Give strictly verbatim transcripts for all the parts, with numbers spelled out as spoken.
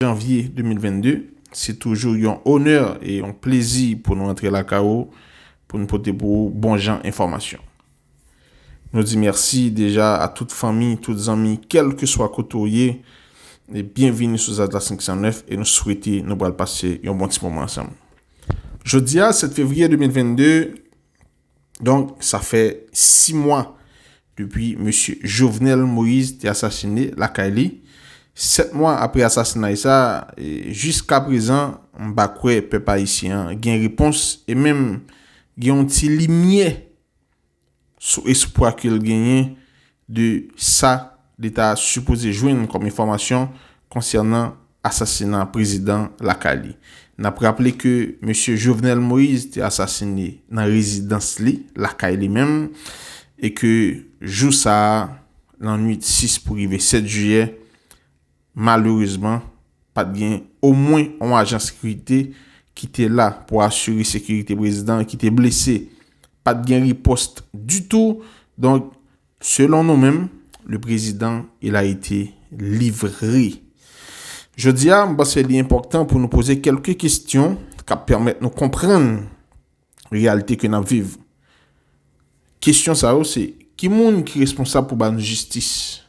janvye de mil vennde. Se toujou yon onè e yon plezi pou nou antre lakay ou, pou nou pote pou ou bon jan enfòmasyon. Nou di mèsi deja a tout fanmi, tout zanmi, kèlkeswa kote w ye, e byenvini sou Zaza senk san nèf, e nou swete nou pral pase yon bon ti moman ansanm. Jodi a, sèt fevriye de mil vennde, donk, sa fè sis mwa depi mesye Jovenel Moïse te asasine lakay li. Sèt mwa apre asasinay sa, e, jiska prezan, m pa kwè pèp ayisyen an gen repons, e menm gen yon ti limyè sou espwa ke l genyen de sa li ta sipoze jwenn kòm enfòmasyon konsènan asasina prezidan lakay li. N ap raple ke mesye Jovenel Moïse te asasine nan rezidans li, lakay li menm, e ke jou sa a, lannwit sis pou rive sèt jiyè, malerezman, pa t gen omwen yon ajan sekirite ki te la pou asire sekirite prezidan an ki te blese. Pa t gen ripost ditou. Donk, selon nou menm, le président, il a été livré. Jodi a, m panse li enpòtan pou nou poze kèlke kesyon k ap pèmèt nou konprann reyalite ke n ap viv. Kesyon sa yo se, ki moun ki responsab pou ba nou jistis?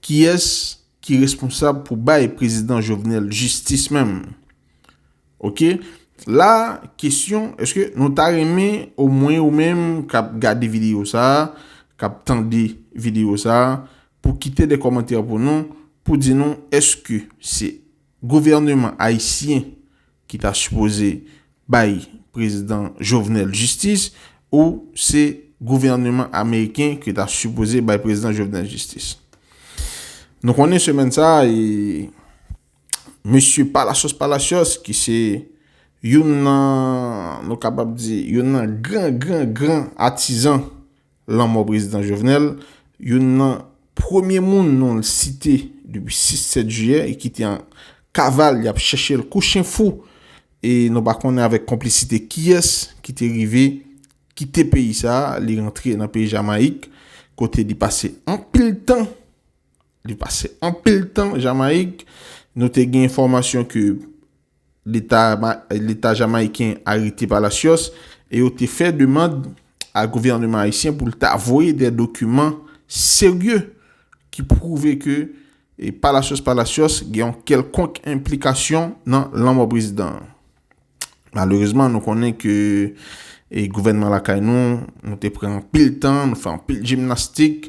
Kiyès ki responsab pou bay prezidan Jovenel jistis menm? Oke? La, kesyon, èske nou ta renmen omwen ou menm k ap gade videyo sa a, k ap tande videyo sa a, pou kite de kòmantè pou nou, pou di nou èske se gouvèneman ayisyen ki ta sipoze bay prezidan Jovenel jistis ou se gouvèneman ameriken ki ta sipoze bay prezidan Jovenel jistis? Nou konnen semèn sa a, e, mesye Palacios Palacios, ki se youn nan, nou kapab di, youn nan gran, gran, gran atizan lanmò prezidan Jovenel, youn nan premye moun nou l site depi sis sèt jiyè e ki te an kaval, y ap chèche l kou chen fou. E nou pa konnen avèk konplisite kiyès ki te rive kite peyi sa a, li rantre nan peyi Jamayik, kote li pase anpil tan, li pase anpil tan Jamayik. Nou te gen enfòmasyon ke Leta, Leta jamayiken arete Palacios e yo te fè demann a gouvèneman ayisyen pou l ta voye de dokiman serye ki pwouve ke, e, Palacios Palacios gen yon kèlkonk enplikasyon nan lanmò prezidan an. Malerezman, nou konnen ke, e, gouvènman lakay nou, nou te pran anpil tan, nou fè anpil jimnastik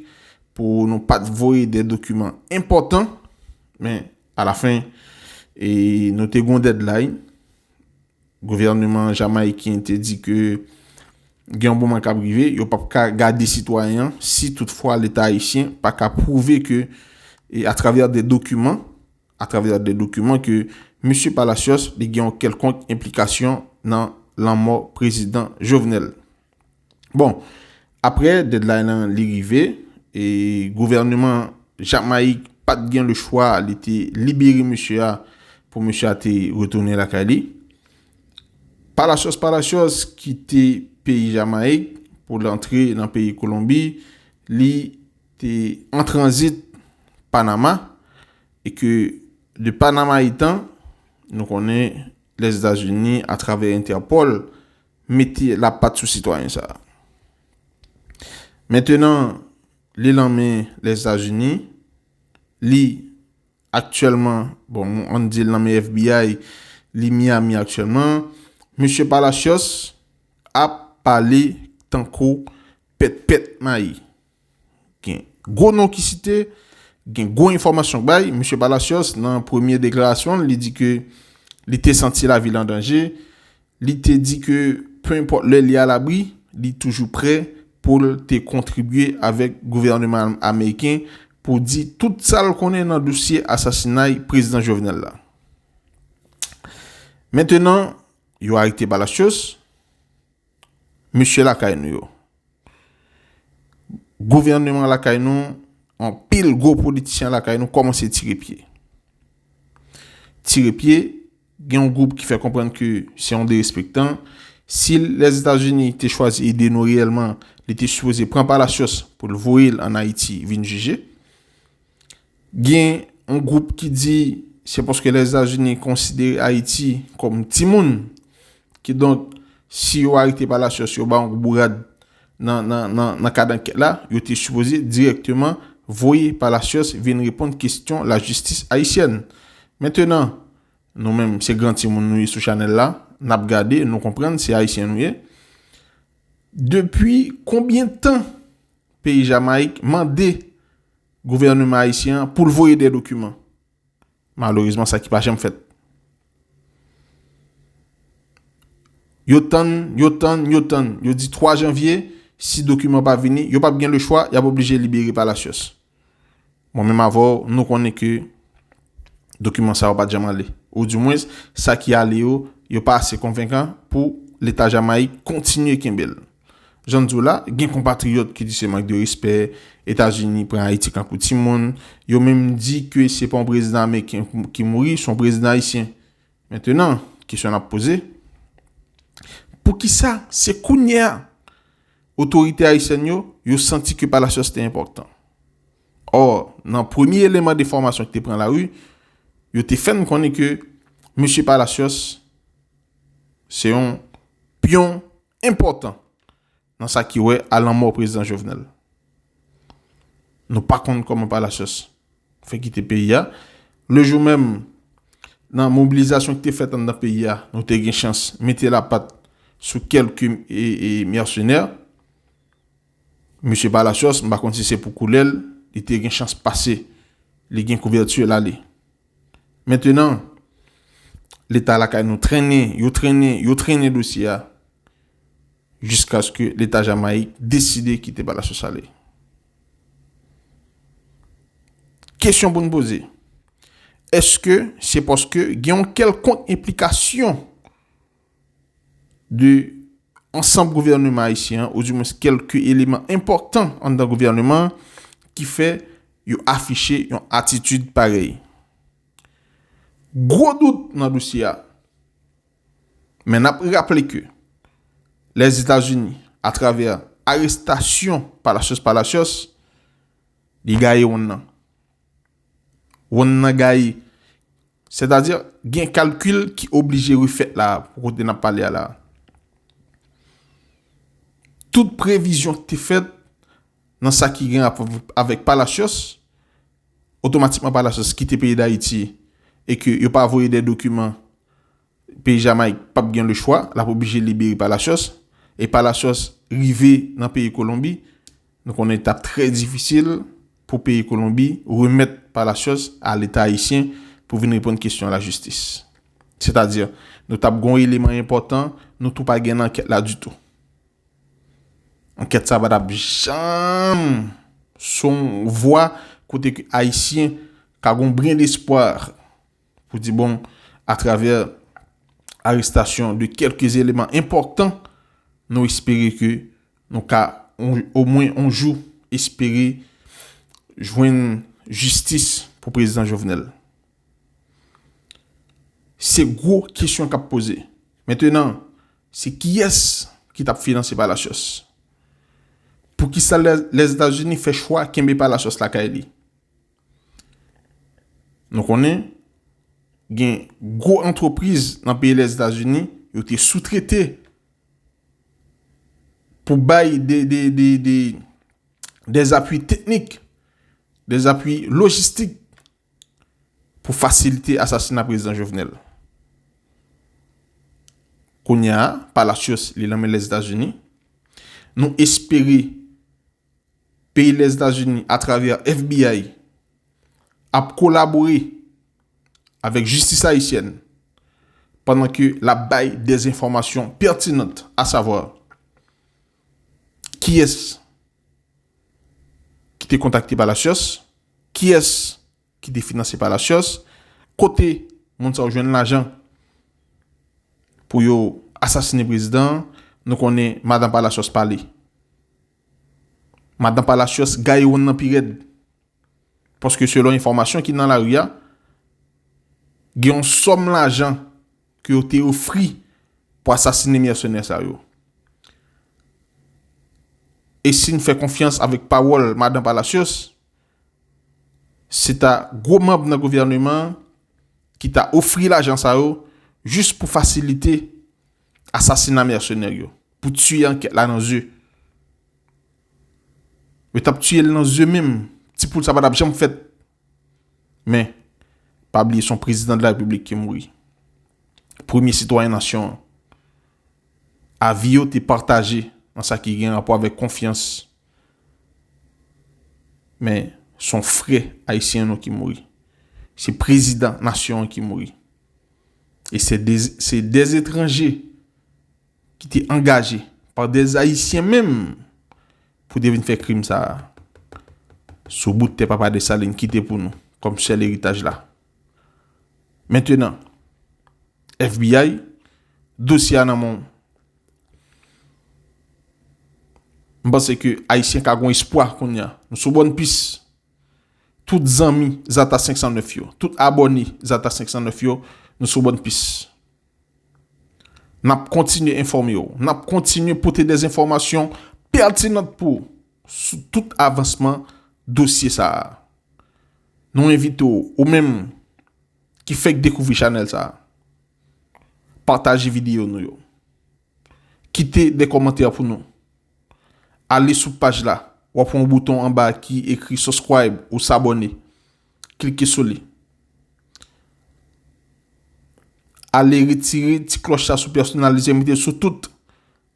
pou nou pa t voye de dokiman enpòtan, men alafen, e, nou te gon deadline. Gouvèneman jamayiken te di ke gen yon moman k ap rive, yo p ap ka gade sitwayen an si toutfwa Leta ayisyen pa ka pwouve ke, e, atravè de dokiman, atravè de dokiman ke mesye Palacios li gen yon kèlkonk enplikasyon nan lanmò prezidan Jovenel. Bon, apre deadline lan li rive, e gouvèneman Jamayik pa t gen le chwa, li te libere mesye a pou mesye a te retounen lakay li. Palacios Palacios kite peyi Jamayik pou l antre nan peyi Kolonbi, li te an tranzit Panama, e ke de Panama etan, nou konnen Lèzetazini, atravè Entèpòl, mete lapat sou sitwayen sa a. Mentenan, li nan men Lèzetazini, li aktyèlman, bon, ann di l nan men F B I, li Miami aktyèlman. Mesye Palacios ap pale tankou pèt pèt mayi. Gen gwo non ki site, gen gwo enfòmasyon k bay. Mesye Palacios, nan premye deklarasyon l, li di ke li te santi lavi l an danje. Li te di ke, pe enpòt lè li alabri, li toujou prè pou l te kontribye avèk gouvèneman ameriken pou di tout sa l konnen nan dosye asasinay prezidan Jovenel la. Mentenan, yo arete Palacios, mesye lakay nou yo. Gouvèneman lakay nou, anpil gwo politisyen lakay nou kòmanse tire pye. Tire pye, gen yon gwoup ki fè konprann ke se yon derespektan. Si Lèzetazini te chwazi ede nou reyèlman, li te sipoze pran Palacios pou l voye l ann Ayiti vin jije. Gen yon gwoup ki di se paske Lèzetazini konsidere Ayiti kòm timoun. Kidonk, si yo arete Palacios, yo ba yon bourad nan, nan, nan, nan kad ankèt la, yo te sipoze dirèkteman voye Palacios vin reponn kesyon lajistis ayisyèn. Mentenan, nou menm, se gran timoun nou ye sou chanèl la, n ap gade, nou konprann, se Ayisyen nou ye. Depi konbyen tan peyi Jamayik mande gouvènman ayisyen an pou l voye de dokiman? Malerezman, sa ki pa janm fèt. Yo tann, yo tann, yo tann. Yo di twa janvye, si dokiman pa vini, yo p ap gen lechwa, y ap oblije libere Palacios. Mwen menm avè w, nou konnen ke dokiman sa yo pa t janm ale. Oudimwens, sa ki ale yo, yo pa ase konvenkan pou Leta Jamayik kontinye kenbe l. Jan n di w la, gen konpatriyòt ki di se mank de respè, Etazini pran Ayiti kankou timoun, yo menm di ke se pa yon prezidan ameriken ki mouri, se yon prezidan ayisyen. Mentenan, kesyon n ap poze, poukisa se kounye a otorite ayisyèn yo, yo santi ke Palacios te enpòtan? Ò, nan premye eleman de enfòmasyon ki te pran lari, yo te fè n konnen ke mesye Palacios se yon pyon enpòtan nan sa ki wè a lanmò prezidan Jovenel. Nou pa konn kòman Palacios fè kite peyi a. Le jou menm, nan mobilizasyon ki te fèt anndan peyi a, nou te gen chans mete lapat sou kèlke e, e, mèsenè. Mesye Palacios, m pa konn si se pou koulè l, li te gen chans pase. Li gen kouvèti l ale. Mentenan, Leta lakay nou trennen, yo trennen, yo trennen dosye a jiskaske Leta Jamayik deside kite Palacios ale. Kesyon pou n poze, èske se paske gen yon kèlkonk enplikasyon de ansanm gouvènman ayisyen an, oudimwens kèlke eleman enpòtan anndan gouvènman an, ki fè yo afiche yon atitid parèy? Gwo dout nan dosye a. Men n ap raple ke Lèzetazini, atravè arestasyon Palacios Palacios, li gaye wonn nan. Wonn nan gaye. Sètadi, gen kalkil ki oblije refèt la, pou kote n ap pale a la. Tout previzyon ki te fèt nan sa ki gen rapò avèk Palacios, otomatikman Palacios kite peyi Dayiti e ke yo pa voye de dokiman, peyi Jamayik p ap gen lechwa, l ap oblije libere Palacios. E Palacios rive nan peyi Kolonbi, nou konnen t ap trè difisil pou peyi Kolonbi remèt Palacios a Leta ayisyen pou vin reponn kesyon lajistis. Sètadi, nou t ap gen yon eleman enpòtan, nou tou pa gen nan ankèt la ditou. Ankèt sa pa t ap janm son vwa kote ke Ayisyen ka gon bren despwa pou di, bon, atravè arestasyon de kèlke eleman enpòtan, nou espere ke nou ka, on, omwen yon jou, espere jwenn jistis pou prezidan Jovenel. Se gwo kesyon k ap poze. Mentenan, se kiyès ki t ap finanse Palacios? Poukisa Lè-, Lèzetazini fè chwa kenbe Palacios lakay li? Nou konnen, gen gwo antrepriz nan peyi Lèzetazini, yo te soutrete pou bay de, de, de, de, de apui teknik, de apui lojistik pou fasilite asasina prezidan Jovenel. Kounye a, Palacios, li nan men Lèzetazini. Nou espere peyi Lèzetazini, atravè F B I, ap kolabore avèk jistis ayisyèn pandan ke l ap bay de enfòmasyon pètinan, asavwa, kiyès ki te kontakte Palacios, kiyès ki te finanse Palacios, kote moun sa yo jwenn lajan pou yo asasine prezidan an. Nou konnen madan Palacios pale. Madan Palacios gaye wonn nan pi rèd. Paske selon enfòmasyon ki nan lari a, gen yon sòm lajan ke yo te ofri pou asasine mèsenè sa yo. E si n fè konfyans avèk pawòl madan Palacios, se ta gwo manm nan gouvèneman an ki ta ofri lajan sa yo jis pou fasilite asasina mèsenè yo, pou tiye ankèt la nan zye. Yo t ap tiye l nan zye menm. Ti poul sa pa t ap janm fèt. Men, pa bliye se yon prezidan de la repiblik ki mouri. Premye sitwayen nasyon an. Avi yo te pataje nan sa ki gen rapò avèk konfyans. Men, se yon frè ayisyen nou ki mouri. Se prezidan nasyon an ki mouri. E se de, se de etranje ki te angaje pa de ayisyen menm pou te vin fè krim sa a sou bout tè papa Desalin kite pou nou kòm sèl eritaj la. Mentenan, F B I, dosye a nan men w. M panse ke ayisyen ka gon espwa kounye a. Nou sou bòn pis. Tout zanmi Zata senk san nèf yo, tout abòne Zata senk san nèf yo, nou sou bòn pis. N ap kontinye enfòme w. N ap kontinye pote de enfòmasyon pètinan pou w sou tout avansman dosye sa a. Nou envite w, ou menm ki fèk dekouvri chanèl sa a, pataje videyo nou yo. Kite de kòmantè pou nou. Ale sou paj la, w ap wè yon bouton anba ki ekri subscribe ou s'abonner. Klike sou li. Ale retire ti klòch la sou pèsonalize, mete l sou tout.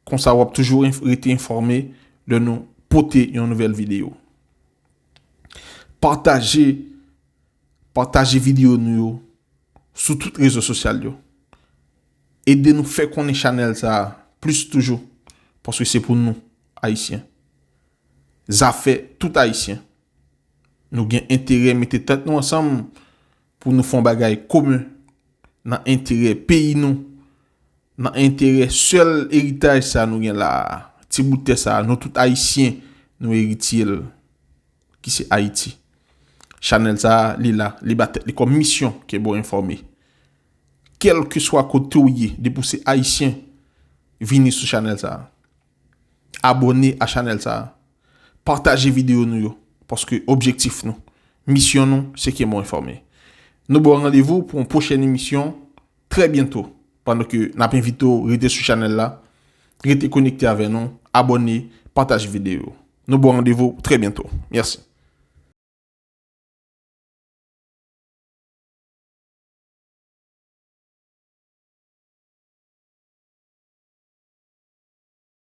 Konsa w ap toujou enf-, rete enfòme lè nou pote yon nouvèl videyo. Pataje, pataje videyo nou yo sou tout rezo sosyal yo. Ede nou fè konnen chanèl sa a plis toujou, paske se pou nou, Ayisyen. Zafè tout Ayisyen. Nou gen enterè mete tèt nou ansanm pou nou fè yon bagay komen nan enterè peyi nou, nan enterè sèl eritaj sa nou gen la a, ti bout tè sa a, nou tout Ayisyen, nou eritye l, ki se Ayiti. Chanèl sa a, li la, li ba tèt li kòm misyon ke bon enfòme. Kèlkeswa kote w ye, depi w se Ayisyen, vini sou chanèl sa a. Abòne a chanèl sa a. Pataje videyo nou yo, paske objektif nou, misyon nou, se ke bon enfòme. Nou ba w randevou pou yon pwochèn emisyon trè byento, pandan ke n ap envite w rete sou chanèl la, rete konekte avè nou, abòne, pataje videyo. Nou ba w randevou trè byento. Mèsi.